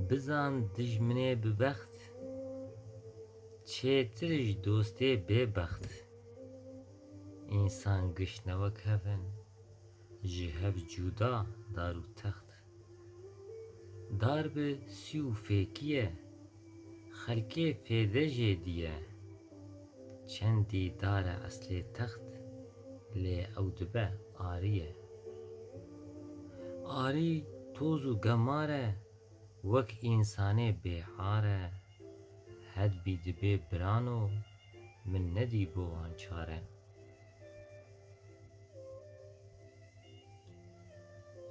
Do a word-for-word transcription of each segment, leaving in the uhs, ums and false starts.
Bizan dijminê bi bext, çêtir ji dostê bêbext. Însan giş ne wek hev in, ji hev cuda dar û text. Dar bi sî û fêkî ye, xelkê fêde jê diye. Çendî dar e eslê text, lê ew dibe arî ye. Arî toz û gemar e, wek însanê bêar e. Hedbî dibê birano, min nedî bo wan çare.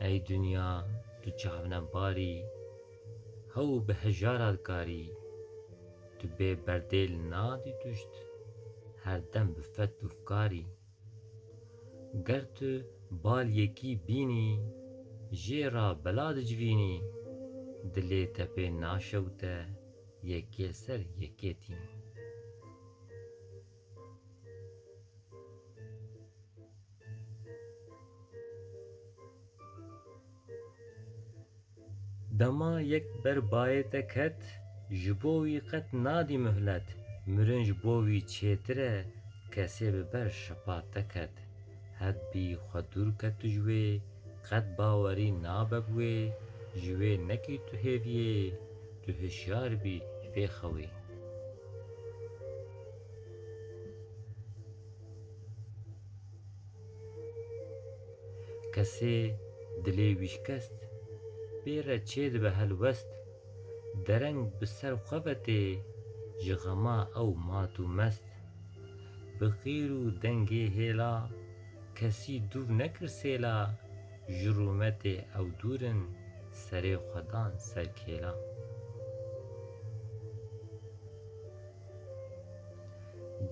Ey dinya, tu çavnebarî, hew bi hejara dikarî, tu bê berdêl nadî tuşt, her dem bi fet û fikarî. Ger tu bal yekî bînî, jê ra bela dicivînî, dilê te pê naşewite, yekê ser yekê tînî. Dema yek ber bayê te ket, ji bo wî qet nadî muhlet, mirin ji bo wî çêtir e, kesê bi ber şepa te ket. Hedbî xwe dûr ke tu ji wê, qet bawerî nabe bi wê, ji wê nekî tu hêviyê, tu hişyar bî ji vê xewê. Kesê dilê wî şikest, pê re çêdibe helwest, dereng bi ser xwe ve tê, ji xema ew mat û mest. Bi qîr û dengê hêla, kesî dûv nekir sêla, ji rûmetê ew dûr in, serê xwe dan ser kêla.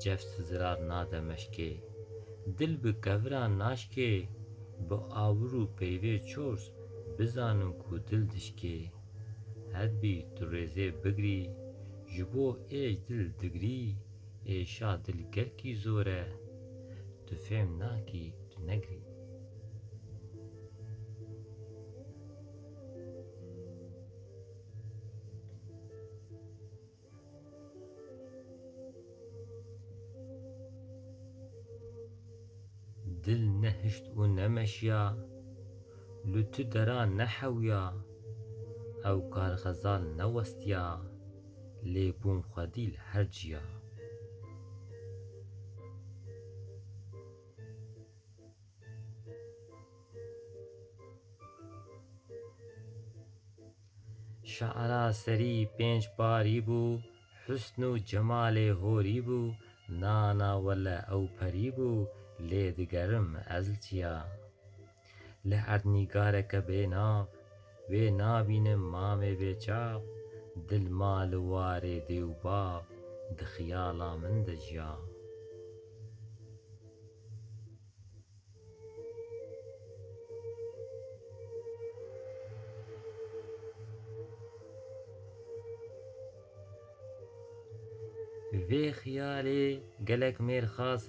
Cef zirar nade meşkê, dil bi kevira naşkê, bi awir û peyvê çors bizanin ku dil dişkê. Hedbî tu rêzê bigirî, ji bo êş dil digirî, êşa dil gelkî zor e, tu fêm nakî, tu negirî. Dil nehişt û nemeşiya, li tu dera nehewiya, ew kar xezal newestiya, lê bûm xwedî li her ciya. Şe'ra serî pênc parî bû, husn û cemalê horî bû, na na wele ew perî bû, lê digerim ez li çiya. Li erd nîgareke bênav, wê nabînim mamê bêçav, dil ma li warê dê û bav, di xiyala min de jiya. Vê xiyalê gelek mêr xas,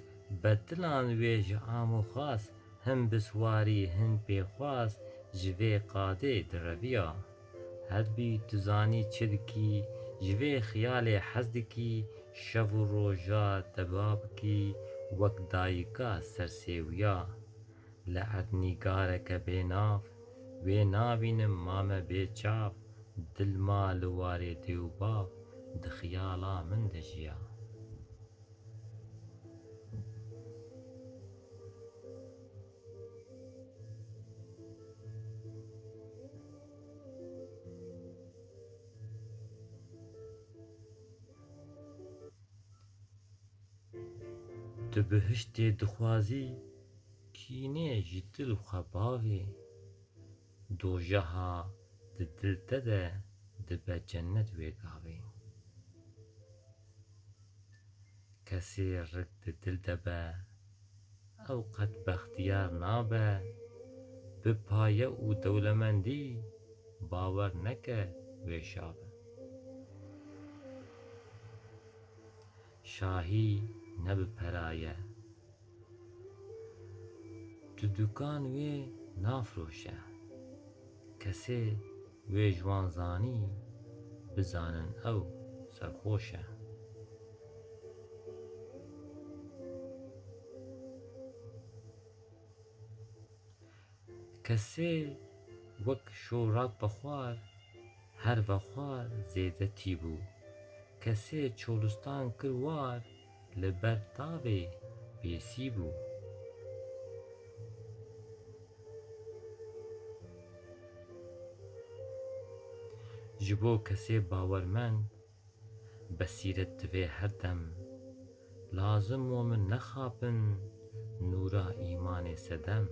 betilan wê ji am û xas, hin bi siwarî hin pêxwas, ji vê qadê direviya. Hedbî tu zanî çi dikî, ji vê xiyalê hez dikî, şev û roja te ba bikî, wek dayika sersêwiya. Li erd nîgareke bênav, wê nabînim mame bêçav, dil ma li warê dê û bav, di xiyala min de jiya. Tu bihiştê dixwazî, kînê ji dil xwe bavê. Dojeha di dil te de dibe cennet wê gavê. Kesê rik di dil de be, ew qet bextiyar nabe, bi paye û dewlemendî bawer neke wê şa be. Şahî ne bi pera ye. Tu dukan wê nafiroşe. Kesê wê ji wan zanî, bizanin ew serxweş e. Kesê wek şorak vexwar, her vexwar zêde tî bû. Kesê çolistan kir war, li ber tavê bêsî bû. Ji bo kesê bawermend, besîret divê her dem. Lazim momin nexapin, nûra îmanê sedem.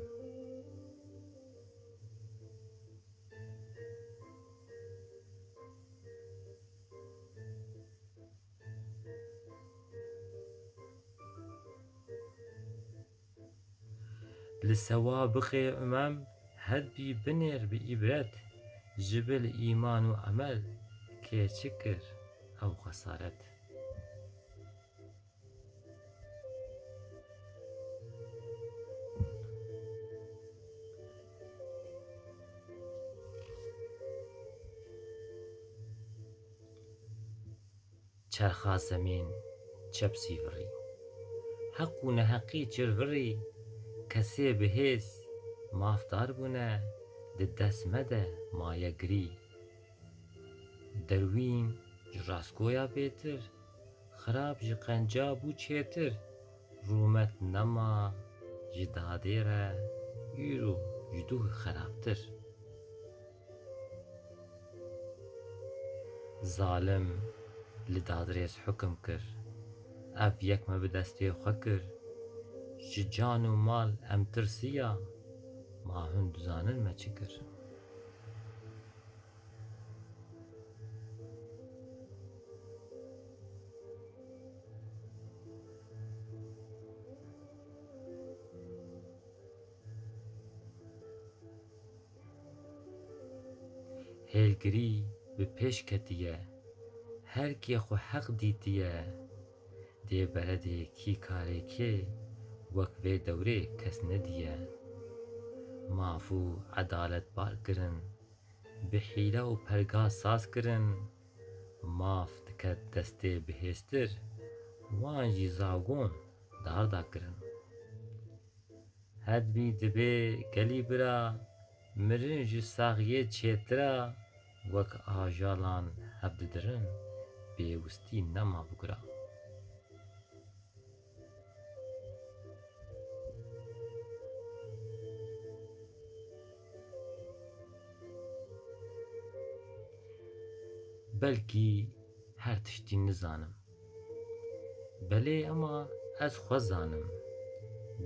Li sewa bixê umem, her bî binêr bi îbret, ji bil îman û emel, kê çi kir ew xesaret. Çerxa zemîn çepsî virî. Heq û neheqî çir virî, kesê bihêz mafdar bûne, di dest me de maye girî. Derwîn ji rastgoya bêtir, xirab ji qenca bû çêtir, rûmet nema ji dadê re, îro ji dû xerabtir. Zalim li dadrêz hukim kir, ev yek me bi destê xwe kir. Ji can û mal em tirsiya, ma hûn dizanin me çi kir? Hêlgirî bi pêş ketiye, her kê xwe heq dîtiye. Dê beredê kî karê kê, wek vê dewrê kes nediye. Maf û edalet bar kirin, bi hîle û perga saz kirin. Maf diket destê bihêztir, wan jî zagon dar dakirin. Hedbî dibê gelî bira, mirin ji saxiyê çêtir a, wek ajalan hev didirin, pêwistî nema bi gura. Belkî her tiştî nizanim. Belê ema ez xwe zanim.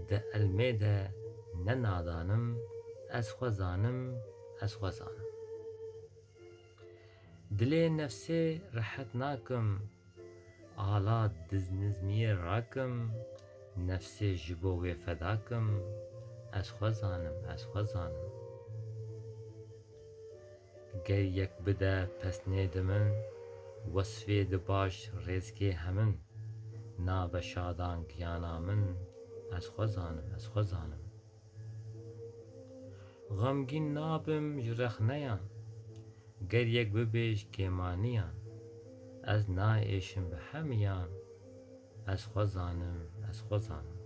Di elmê de ne nadan im, ez xwe zanim, ez xwe zanim. Dilê nefsê rehet nakim, ala diznizmiyê rakim, nefsê ji bo wê feda kim, ez xwe zanim, ez xwe zanim. Ger yek bide pesnê di min, wesfê di baş rêzkê hemin, nabe şadan giyana min, ez xwe zanim, ez xwe zanim. Xemgîn nabim ji rexneyan, ger yek bibêj kêmaniyan, ez naêşim bi hemiyan, ez xwe zanim, ez xwe zanim.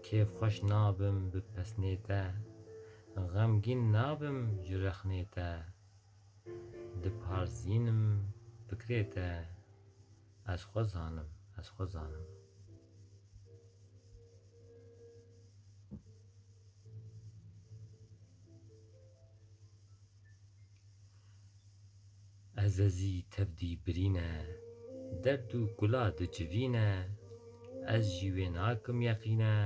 Kêfxweş nabim bi pesnê te, xemgîn nabim ji rexnê te, diparzînim fikrê te, ez xwe zanim, ez xwe zanim. Ezezî tevdî birîne, derd û kula dicivîne, ez jî wê nakim yeqîne,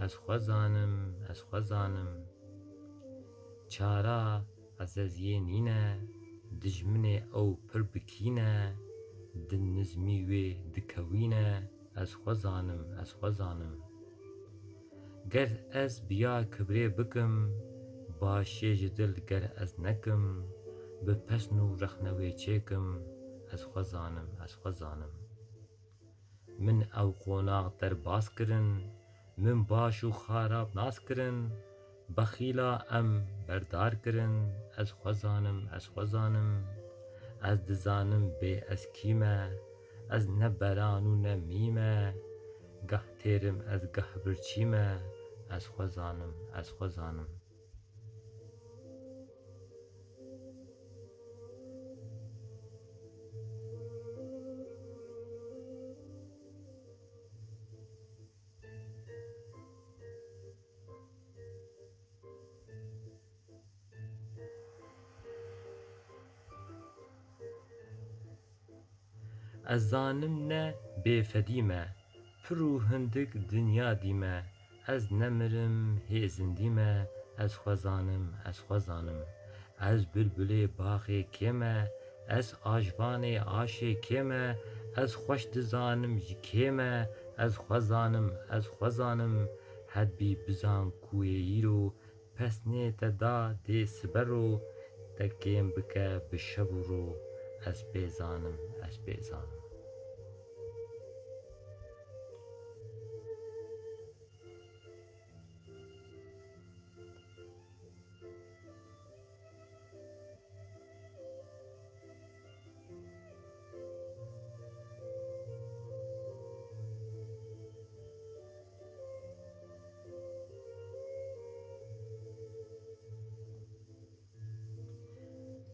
ez xwe zanim, ez xwe zanim. Çara ezeziyê nîne, dijminê ew pir bi kîn e, di nizmî wê dikewîne, ez xwe zanim, ez xwe zanim. Ger ez biya kibrê bikim, başiyê ji dil ger ez nekim, bi pesn û rexne wê çêkim, ez xwe zanim, ez xwe zanim. Min ew qonax derbas kirin, min baş û xarab nas kirin, bexîla em berdar kirin, ez xwe zanim, ez xwe zanim. Ez dizanim bê ez kî me, ez ne beran û ne mî me. Gah têr im ez gah birçî me, ez xwe zanim, ez xwe zanim. Ez zanim ne bêfedî me, pir û hindik dinya dî me. Ez nemirim hê zindî me, ez xwe zanim, ez xwe zanim. Ez bilbilê baxê kê me, ez ajvanê aşê kê me, ez xweş dizanim ji kê me, ez xwe zanim, ez xwe zanim. Hedbî bizan ku yê îro pesnê te da dê siber o, te kêm bike bi şev û ro, ez pê zanim, ez pê zanim.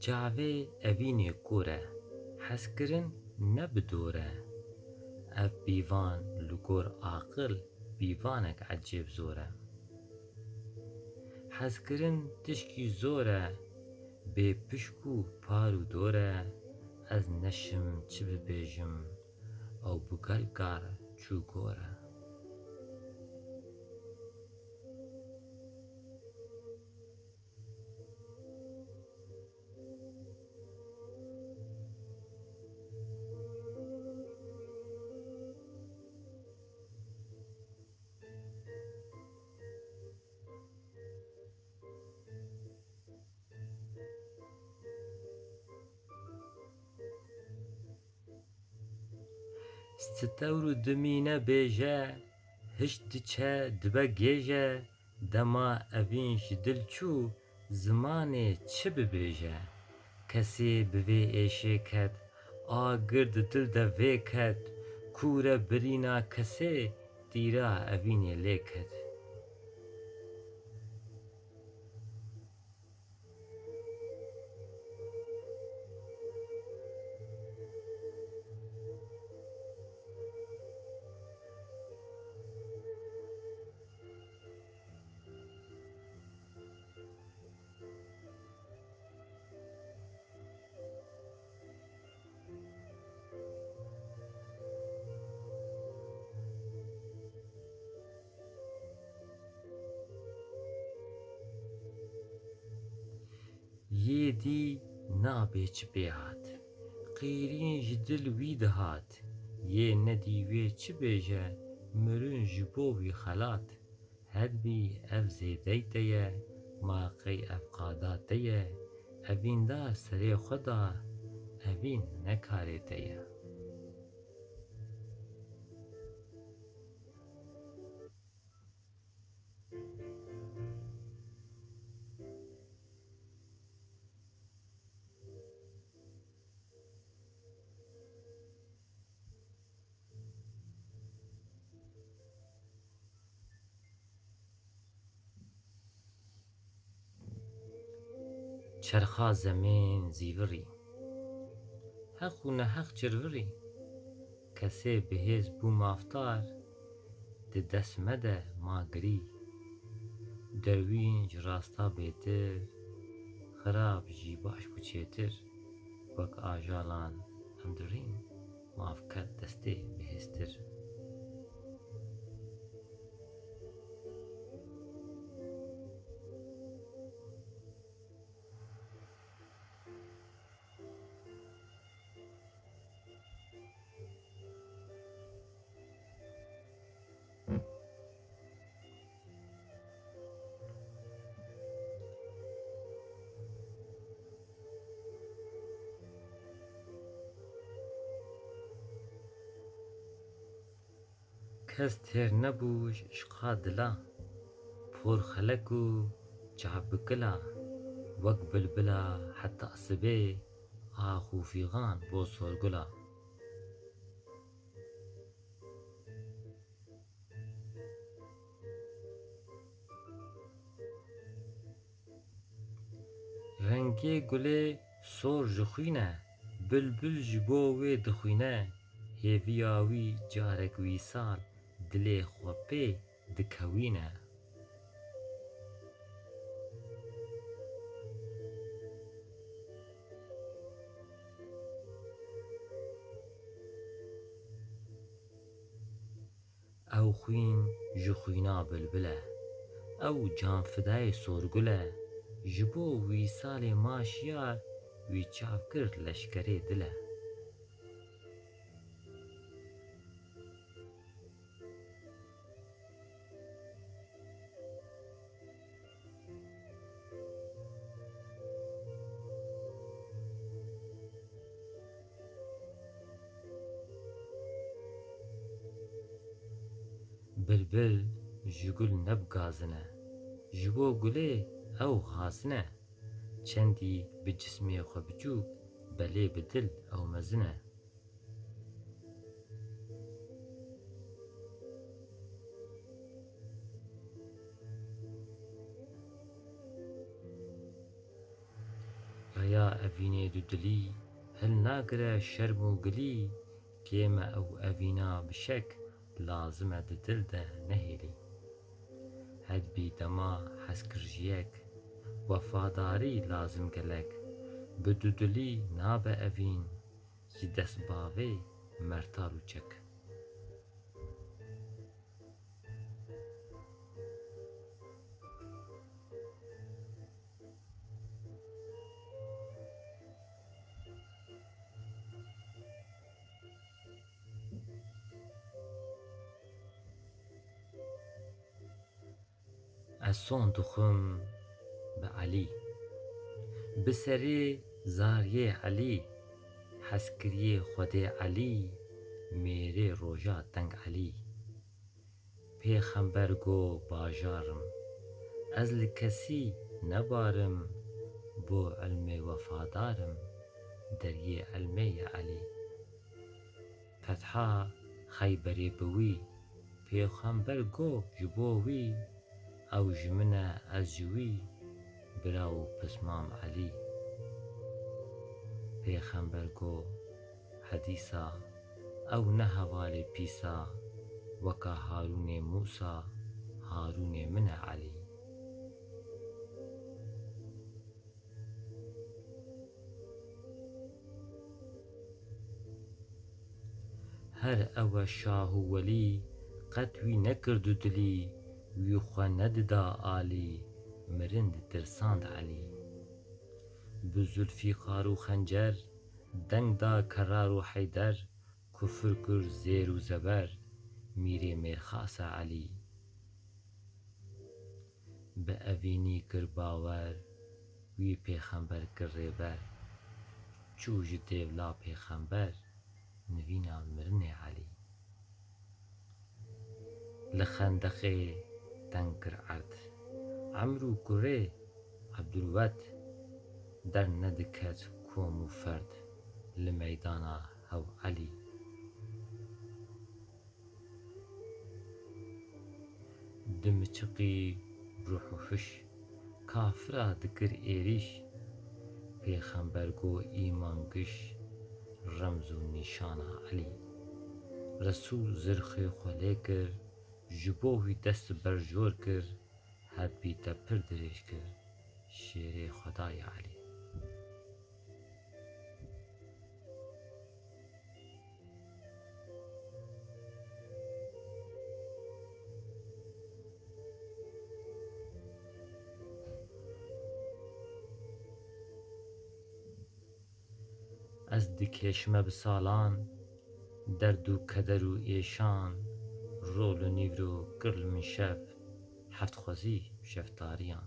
Çavê evînê kor e, hezkirin ne bi dor e. Ev pîvan li gor aqil pîvanek ecêb zor e. Hezkirin tişkî zor e, bê pişk û par û dor e. Ez neşim çi bibêjim, ew bi gel kar çû gor e. Stewr û dimîne bêje, hişt diçe dibe gêje, dema evîn ji dil çû, zimanê çi bibêje? Kesê bi vê êşê ket, agir di dil de vê ket, kûre birîna kesê, tîra evînê lê ket. Yê dî nabê çi pê hat, qîrîn ji dil wî dihat. Yê nedî wê çi bêje, mirin ji bo wî xelat. Hedbî ev zêdey te ye, ma qey ev qada te ye? Evîndar serê xwe da, evîn ne karê te ye. Çerxa zemên zîvirî, heq û neheq çirvirî. Kesê bihêz bû mafdar, di dest me de ma girî. Derwîn ji rasta bêtir, xirab jî baş bû çêtir. Wek ajalan em dirîn, maf ket destê bihêztir. Kes têr nebû ji îşqa dila, por xelek û çav bi kila, wek bilbila heta sibê, ax û fîxan bo sorgula. Rengê gulê sor ji xwîn e, bilbil ji bo wê dixwîne, hêviya wî carek wîsal dilê xwe pê dikewîne. Ew xwîn ji xwîna bilbil e, ew canfidayê sorgul e, ji bo wîsalê ma şiyar, wî çav kir leşkerê dil e. Bilbil ji gul ne bi gazin e, ji bo gulê ew xasin e. Çendî bi cismê xwe biçûk, belê bi dil ew mezin e. Rêya evînê dudilî hil nagire şerm û gilî, kêm e ew evîna bi şek, lazim e di dil de nehêlî. Hedbî dema hez kir ji yek, wefadarî lazim gelek, bi dudilî nabe evîn, ji dest bavê mertal û çek. Ez son dixwim bi Elî. Bi serê zariyê Elî, hezkiriyê Xwedê Elî, mêrê roja deng Elî. Pêxember go bajarim, ez li kesî nebarim, bo ilmê wefadarim, deriyê ilmê ye Elî. Fetha Xeyberê bi wî, pêxember go ji bo wî, ew ji min e, ez ji wî, bira û pismam Elî. Pêxember go hedîsa, ew ne hevalê pîsa, weka Harûnê Mûsa, Harûnê min e Elî. Her ew e şah û welî, qet wî nekir dudilî, wî xwe nedida alî, mirin ditirsand Elî. Bi Zulfîqar û Xencer, deng da Kerrar û Heyder, kufir kir zêr û zeber, mîrê mêrxas e Elî. Bi evînî kir bawer, wî pêxember kir rêber. Çû ji dêvla pêxember, nivîna mirinê Elî. Li xendeqê teng kir erd, Emr û kurê Ebdulwet, dernediket kom û ferd, li meydana hew Elî. Dimiçiqî ruh û hiş, kafira dikir êrîş. Pêxember go îman giş, remz û nîşana Elî. Resûl zirxê xwe lê kir, ji bo wî dest berjor kir, hebî te pir dirêj kir, şêrê Xwedayê Elî. Ez dikêşime bi salan, derd û keder û êşan, rol û nîvro kir li min şev, heft xwezî şeftariyan.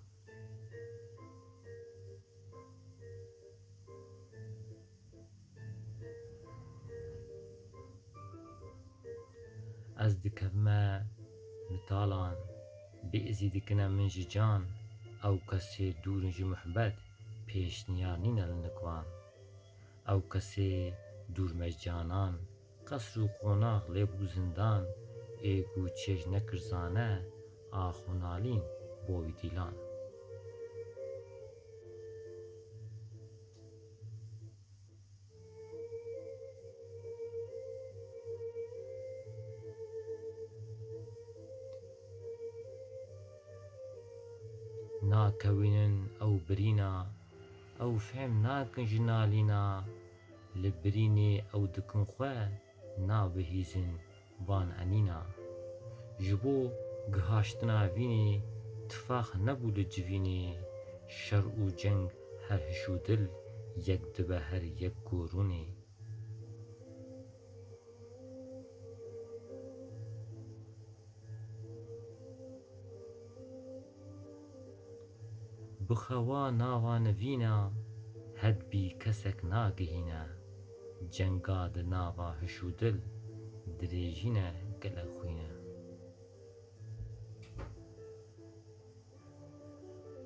Ez dikevime mitalan, bêzî dikine min ji can, ew kesê dûr in ji muhbet, pêşniyar nîne li nikvan. Ew kesê dûrmeccanan, qesr û qonax lê bû zindan, ê ku çêj nekir zane, ax û nalîn bo wî dîlan. Nakewînin ew birîna, ew fêm nakin ji nalîna, li birînê ew dikin xwe nabihîzin van enîna. Ji bo gihaştina vînê tifax nebû li civînê, şer û ceng her hiş û dil yek dibe her yek gorûnê. Bi xewa nava nivîna hedbî kesek nagihîne, cenga di nava hiş û dil dirêjîne gelek